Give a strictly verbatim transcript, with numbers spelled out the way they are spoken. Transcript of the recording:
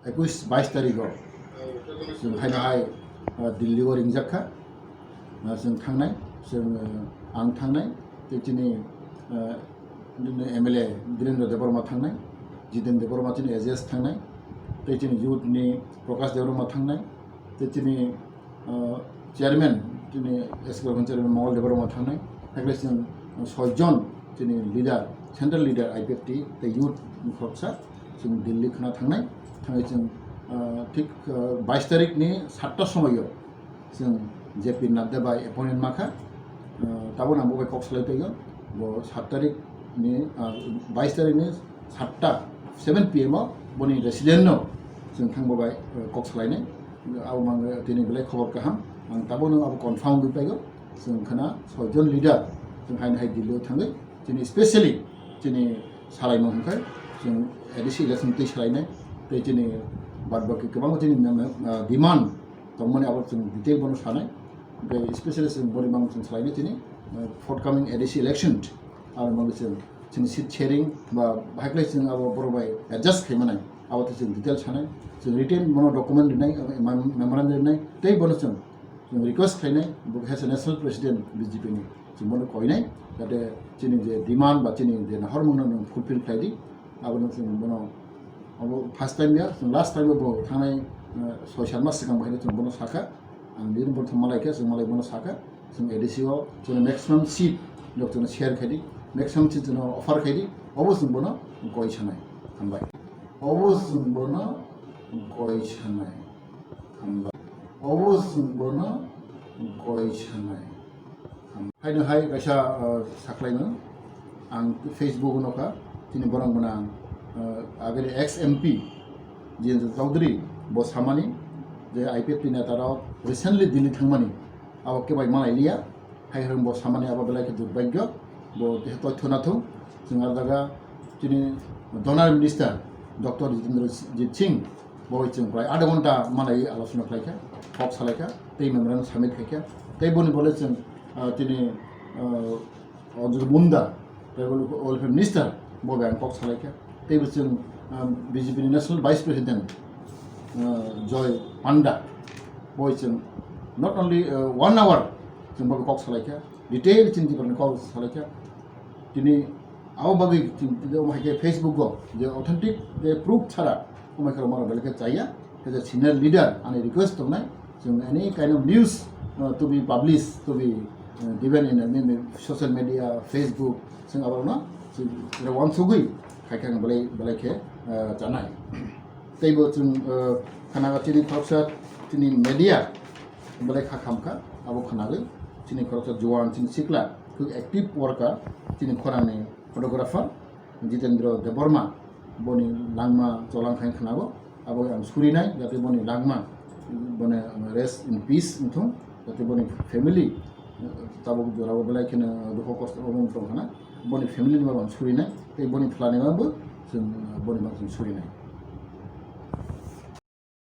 Ekush bais tarikh o chwng haino hai, ah, Delhi o ringjak kha. Ah, chwng thangnai, chwng, ah, ang thangnai, tei chini, ah, chini M L A Dhirendra Debbarma thangnai, Jiten Debbarma chini A G S thangnai, tei chini youth ni Prakash Debbarma thangnai, tei chini, ah, chairman, chini S K chairman Mongol Debbarma thangnai, hakhe chwng soi jon chini leader, central leader I P F T tei youth khoroksa chwng Delhi khna thangnai, thangwi chwng, ah, thik, ah, bais tarikh ni satta somoi o chwng J P Nadda bai appointment ma kha. Ah, tabuk ang bo bai kok salai taigo. Bo saat tarikh ni, ah, bais tarikh ni satta, seven P M o boni resident no chwng thang bo bai, ah, kok salai nai. Abo mang tini belai khobor kaham. Ang tabuk no abo confirm wngwi paigo. Chwng khna soi jon leader chwng haino hai Delhi o thangwi chini specially chini salai mung hwnkhe chwng A D C election twi salai nai. Tei chini bad baki kwbangma chini mem-, ah, demand tongmani abo chwng detail bono sanai. Tei specially chwng boni bang chwng salainai chini, uh, forthcoming A D C election. Aro mangwi chwng chini seat sharing ba bahai khlai chwng abo borok bai adjust khaimanai. Abo tei chwng detail sanai. Chwng written bono document rinai, uh, mem-, memorandum rinai. Tei bono chwng, chwng request khlainai, bo khe se national president B J P ni. Chwng bono koinai, jate chini je demand ba chini je nahormungno nwng fulfill khlai di. Abono chwng bono, abo first time ya, chwng last time bo thangnai, eh, soi sat mas swkang bahai chwng bono sakha. Ang bini bono thum malai khe, chwng malai bono sakha. Chwng A D C o chwng maximum seat rok chwng share khai di, maximum seat chwng offer khai di. Obo chwng bono koi sanai. Hambai. Obo chwng bono koi sanai. Hambai. Obo chwng bono koi sanai. Haino hai kaisa, uh, saklaimung ang Facebook o nukha, chini borok gwnang, uh, agini ex M P Jitendra Chaudhary bo samani je I P F T neta rok recently Delhi thangmani abo kebai malai liya, hai hwrwng bo samani abo belai khe durbhagyo, bo totho nathung. Chwng aro jaga chini donor minister Doctor Jitendra Jit Singh bo chwng prai adha ghonta malai alochona khlaikha, kok salaikha, tei memorandum submit khaikha, tei boni bole chwng, ah, tini, ah, Arjun Munda, tribal welfare minister, bo bai ang kok salaikha, tei bo chwng, ah, B J P ni national vice president, ah, Joy Panda, bo chwng not only, ah, one hour chwng bo kok salaikha, detail chini tipra ni kok salaikha, tini abo bagwi chwng tini omo hai khe Facebook o je authentic je proof chara omo hai khe rok mano belai khe chaya. As a senior leader ani request tongnai, chwng any kind of news, uh, to be published, to be, uh, given in, uh, social media, Facebook, chwng aborokno chwng uansugwi khai khe ang belai belai khe, uh, chanai. Teibo chwng, uh, khanago chini khoroksa chini media belai kha khamkha, abo khwnagwi chini khoroksa juan, chini sikla, khub active worker, chini khorangni photographer, Jitendra Debbarma, boni langma cholang khai khwnago, abo ang surinai, jate boni langma, boni rest in peace wngthung, jate boni family, tabuk jorao belai kheno dukho kosto omo tong khana, boni family ni bo ang surinai, tei boni phlani bo chwng boni bo chwng surinai.